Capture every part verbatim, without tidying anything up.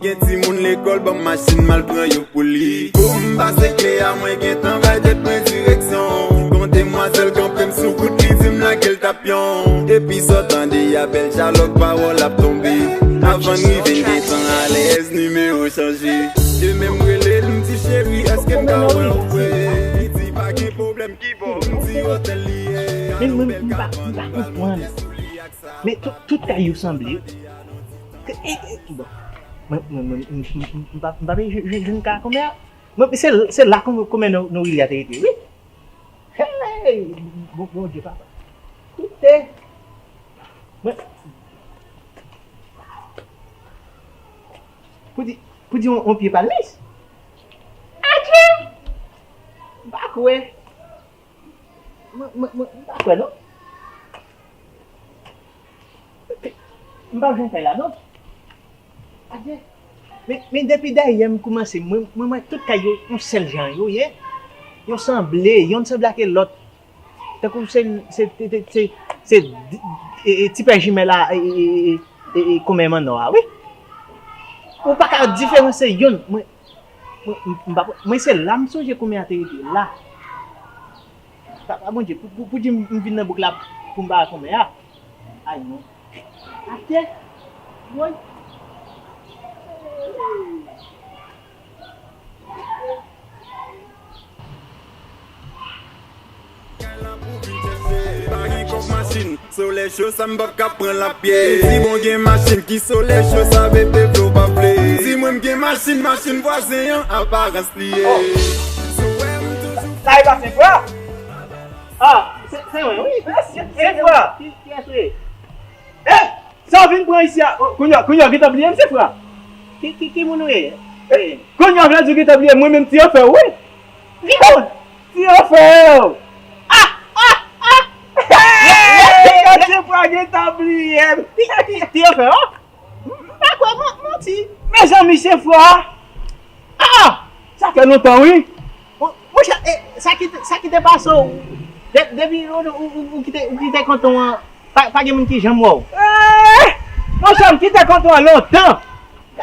Gen timoun lekòl, ban m machin, m al pran yo pou li. Kou m pase kle a, mwen gentan bay tèt mwen direksyon. Gon demwazèl kanpe m sou wout, li di m lage l tapyon. Epi sa w tande a, bèl chalòt pawòl ap tonbe. Avan n rive, l gentan alèz, nimewo chanje. Demen m rele l, m di, cheri, èske m ka wè w vre? Li di, pa gen pwoblèm, ki bò? M di, otèl li ye. Men mwen, m pa, m pa konprann. Men tout, tout kay yo sanble. Ke- e- e- bon. Mwen, mwen, mwen, m- m- m- m pa- m pa vle jwenn- jwenn- jwenn ka kòmè a. Mwen, se, se la kòmè, kòmè nou, nou rele a te rete, wi. Hey! Bon, Bondye, papa. Koute. Mwen, pou di, pou di yon, yon pye palmis. Adje! M pa kwè. Mwen, mwen, mwen, m pa kwè, non. M pa jwenn kay la, non. Adje. Men, men depi dèyè m koumanse, mwen, mwen, mwen, tout kay yo, yon sèl jan yo ye. Yo sanble, yonn sanble ak lòt. Tankou se, se, se, se, se, e, e, ti pè jimèl la, e, e, e, e, e, kòmè m annò a, wi. Ou pa ka diferanse yonn. Mwen, mwen, m, m pa, mwen, se la m sonje kòmè a te rete, la. Papa Bondye, pou, pou, pou di m, m vin nan bouk la pou m pa wè kòmè a. Ay non. Atè. Woy. Pa gen kòb machin, solèy cho sa m p ap ka pran l a pye. Di bon gen machin ki solèy cho sa bebe vle w pa vle. Di mwen m gen machin, machin vwazen an aparans li ye. Sa e pa Sefwa? Ah, se, se mwen, wi. Se Sefwa. Ki, ki, kiyès wi? Eh! Sa w vin pran isi a? Oh, kounye a, kounye a w gentan bliye m, Sefwa. Ki, ki, ki moun ou ye? Eh, kounye a w vle di w gentan bliye m, mwen menm ti anfè w, wi. Ki moun? Ti anfè w. Ah, ah, ah! Sefwa gentan bliye m. Ti, ti, ti anfè w? M pa kwè, man-, manti. Mezanmi, Sefwa. Ah! Sa fè lontan, wi. Mon-, monchè, e, sa ki te, sa ki te pase w, de-, depi ou, ou, ou, ou kite, ou kite kanton an, pa, pa gen moun ki janm wè w. Eh! Monchè, m kite kanton an lontan.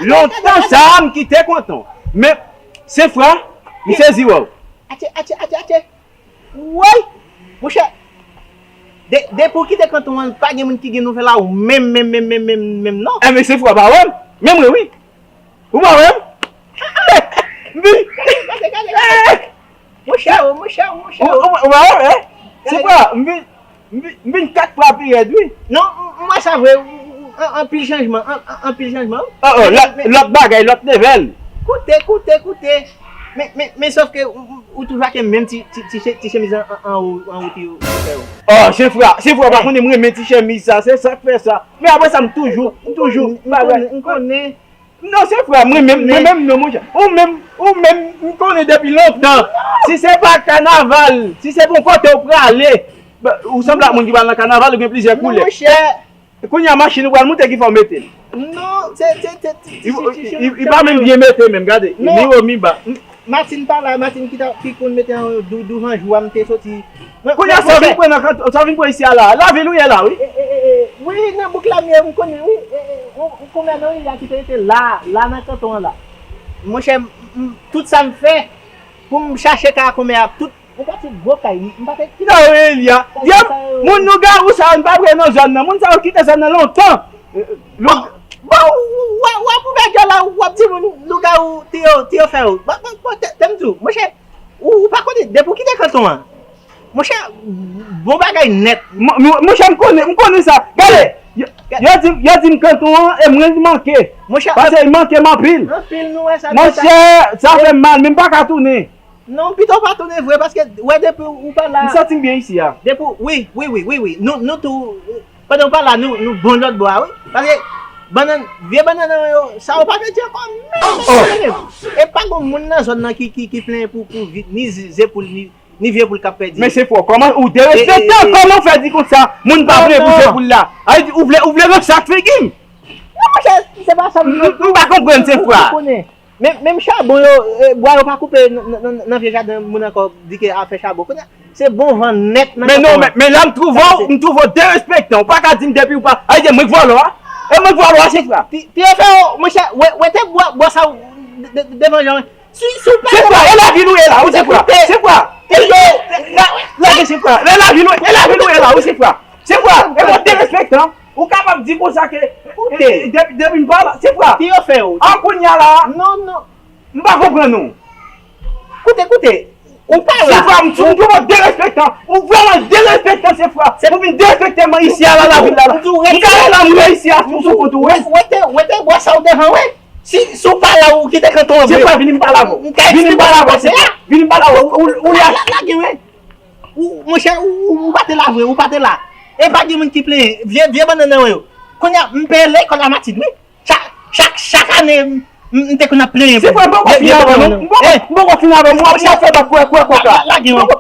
Lontan sa a, m kite kanton. Men, Sefwa, m sezi wè w. Atye, atye, atye, atye. Woy! Monchè, de, depi w kite kanton an, pa gen moun ki gen nouvèl a w menm, menm, menm, menm, menm, menm, non. Enben, Sefwa pa wè m. Men mwen, wi. Ou pa wè m? M vin. Gade, gade, gade. Monchè, monchè, monchè. Ou, ou, ou pa wè m, eh? Sefwa, m vin, m vin, m vin kat fwa pi rèd, wi. Non, m, m wè sa vre, ou, ou, ou, an, anpil chanjman, an, an, anpil chanjman, wi. Oh, oh, lòt, lòt bagay, lòt level. Koute, koute, koute. Men, men, men sòf ke ou, ou, ou toujou ak menm ti, ti, ti, ti chemiz an, an, anwo, anwo pye ou, ou fè yo. Oh, Sefwa, Sefwa pa konnen m renmen ti chemiz sa, se sa k fè sa. Men apre sa, m toujou, m toujou, m konnen, m konnen. Non, Sefwa, mwen menm, mwen menm, non, monchè. Ou menm, ou menm, m konnen depi lontan. Si se pa kanaval, si se bon kote ou prale, ou sanble ak moun ki pral nan kanaval, ou gen plizyè koulè. Monchè. Kounye a machin ou pral moute ki fè w mete l. Non, se, se, se, ti, ti, ti, ti, ti, li pa menm byen mete menm, gade. Non. Mi wo, mi ba. Martine pa la, Martine ki ta, ki konn mete an dou-, douvan jou a, m te soti. Mwen, kounye a, sa w vin pran nan kant-, sa w vin pran isi a la, lavil ou ye la, wi. E, e, e, e, wi, nan bouk la m ye, m konnen, wi. E, e, ou, ou konbyen nan ri a ki te rete la, la nan kanton an la. Monchè, m, m, tout sa m fè pou m chache ka konbyen a, tout, yon pati gwo kay, m, m pa te kite. Kite w ye li a. Dyab, moun lougawou sa yo, n pa pre nan zòn nan. Moun sa yo kite zòn nan lontan. Bon, bon, w, w, w ap ouvè dyòl la, w ap di moun lougawou, Teyo, Teyo fè yo. Bon, bon, bon, te, te m di w, monchè, ou, ou pa konnen, depi w kite kanton an, monchè, bon bagay nèt. Mon-, mon-, monchè, m konnen, m konnen sa. Gade, yo, yo di, yo di m kanton an, e mwen li manke. Monchè, paske li manke m anpil. Anpil, nou wè sa. Monchè, sa fè m mal, men m pa ka tounen. Non, pito w pa tounen vre, paske, wè, depi w pa la. M santi m byen isi a. Depi w, wi, wi, wi, wi, wi. Nou, nou tou, pandan w pa la, nou, nou bon lòt bò a, wi. Paske, bannann, vye bannann nan yo, sa yo pa vle di ankò, menm, menm, menm. E pa gon moun nan zòn nan ki, ki, ki plenyen pou, pou vi-, ni ze-, zepoul, ni, ni vye poul k ap pèdi. Men se fò, kòman ou derespektan, kòman w fè di konsa, moun pa plenyen pou zepoul la? Ay, ou vle, ou vle ransak figi m? Non, monchè, se pa sa m, m, m pa konprann, se fwa. Konnen. Men, menm chabon yo, e, bwa yo pa koupe nan, nan, nan, nan vye jaden moun ankò, di ke afè chabon. Kounye a, se bon van nèt nan kanton an. Men non, men, men la m twouve w, m twouve w derespektan. Ou pa ka di m depi ou pa, a di mwen k vòlò a. E mwen vwa lwa, se fwa. Ti yo fè w, monchè, wè te bwa sa w devan jan. Si w pa. Se fwa, e lavi nou ye la, wi, se fwa. Se fwa. E yo, lage se fwa. E lavi nou, e lavi nou ye la, wi, se fwa. Se fwa, e mwen derespektan. Ou kapab di konsa ke depi m pa la, se fwa. Ti yo fè w. An kounye a la. Non, non. M pa konprann ou. Koute, koute. Ou pa la. Se fwa, m sou m twò derespektan. Ou vrèman derespektan, se fwa. Ou vin derespekte mwen isi a la, lavil la. M ka rele la, m rele isi a sou sou kont ou, wi. Wete, wete bwa sa w devan, wi. Si, si w pa la, ou kite kanton an vre. Se fwa, vini m pale avè w. Vini m pale avè w, se fwa. Vini m pale avè w. Ou, ou la. Lage, wi. Ou, monchè, ou, ou pa te la vre, ou pa te la. E pa gen moun ki plenyen. Vye, vye bannann nan yo. Kounye a, m peye lekòl a Matilde, wi. Chak, chak, chak ane, m, m te konn ap plenyen. Se vre, m poko fin avè w, non. M poko, m poko fin avè w, m ap fè bak kwè, kwè, kwè, kwè.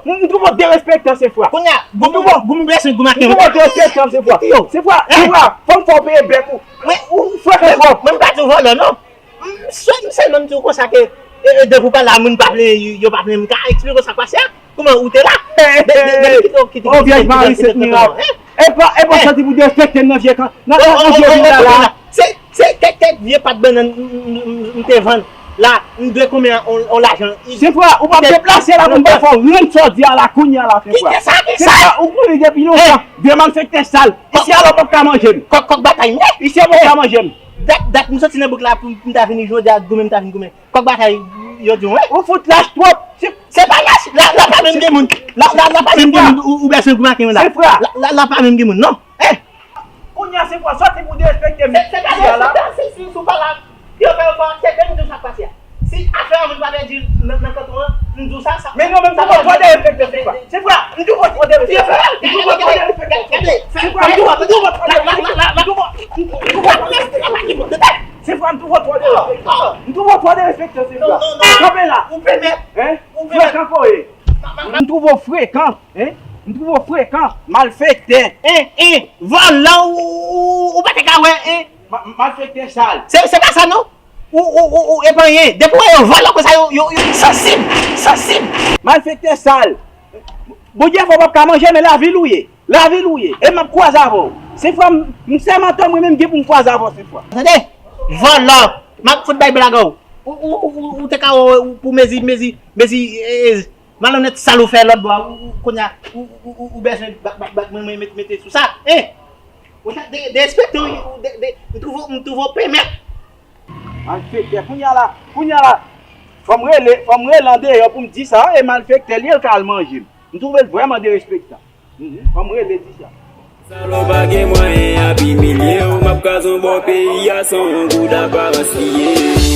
M twò derespektan, se fwa. Kounye a, goumen, goumen bèsen, goumen aken. M twò derespektan, se fwa. Se fwa, se fwa. Fò m fè w peye bèk ou. Ou frekan twòp. Mwen, m pa di w vòlò, non. M sèlman di w konsa ke, e, e, depi w pa la, moun pa plenyen, yo pa plenyen, m ka eksplike w sa k pase a. Kòman ou te la? Oh, vyèj Mari Sent Mirak. E pa, e pa santi pou derespekte m nan vye kan, nan, nan, nan vye vil la, la. Se, se kèk, kèk vye pat bannann m, m, m, m te vann. La, m dwe konbyen on, on lajan. Se fwa, ou p ap deplase la pou m pa fè w rann sa w di a la kounye a la, se fwa. Kite sa, kite sa. Se fwa, ou konnen depi lontan, de malfektè sal. Isi a la w p ap ka manje m. Kòk, kòk batay m ye. Isi a w p ap ka manje m. Dat, dat m soti nan bouk la pou m ta vini jodi a goumen m ta vin goumen. Kòk batay, yo di w, wi. Ou fout lach twòp. Se, se pa lach, la, la pa menm gen moun. La, la, la pa menm gen moun, ou, ou bèsen goumen ak moun la. Se fwa. La, la, la pa menm gen moun, non. Eh! Kounye a se fwa, sòti pou derespekte m. Se, se pa derespektan, se si, si w pa la, yo fè w fò aksepte m di w sa k pase a. Si afè a moun pa pèdi nan, nan kanton an, m di w sa, sa. Men non, men m twò derespekte, se fwa. Se fwa, m twò derespekte. M twò derespekte. Se fwa, m twò, m twò derespekte. Se fwa, m twò, twò derespektan. M twò, twò derespektan, se fwa. Kanpe la. Ou pèmèt. Hein? Frekan kò ye. M twouve w frekan, hein? M twouve w frekan, malfektè. Hein, hein, vòlò, ou, ou, ou pa te ka wè, hein? Ma-, malfektè sal. Se, se pa sa, non. Ou, ou, ou, ou epanyen. Depi w wè yo vòlò konsa, yo, yo, yo sansib, sansib. Malfektè sal. Bondye fè w p ap ka manje, men lavil ou ye. Lavil ou ye. E m ap kwaze avè w. Se fwa m, m sèmante mwen menm gen pou m kwaze avè w se fwa. Tande? Vòlò. M ap fout bay blag ou. Ou, ou, ou, ou, ou te ka wè pou mezi, mezi, mezi, eh, eh, malonèt sal ou fè lòt bò a, ou, ou, kounye a, ou, ou, ou, ou bezwen bat, bat, bat mwen, mwen met, mete sou sa. Eh! Ou sa de, derespekte w, ou de, de, m twouve, m twouve w pèmèt. Malfektè, kounye a la, kounye a la, fò m rele, fò m rele andeyò pou m di sa, e malfektè li ye, l ka al manje m. M twouve l vrèman derespektan. Mhm. Fò m rele di sa. Salòp pa gen mwayen ap imilye w, m ap kraze w bò peyi a san yon goud aparans li ye.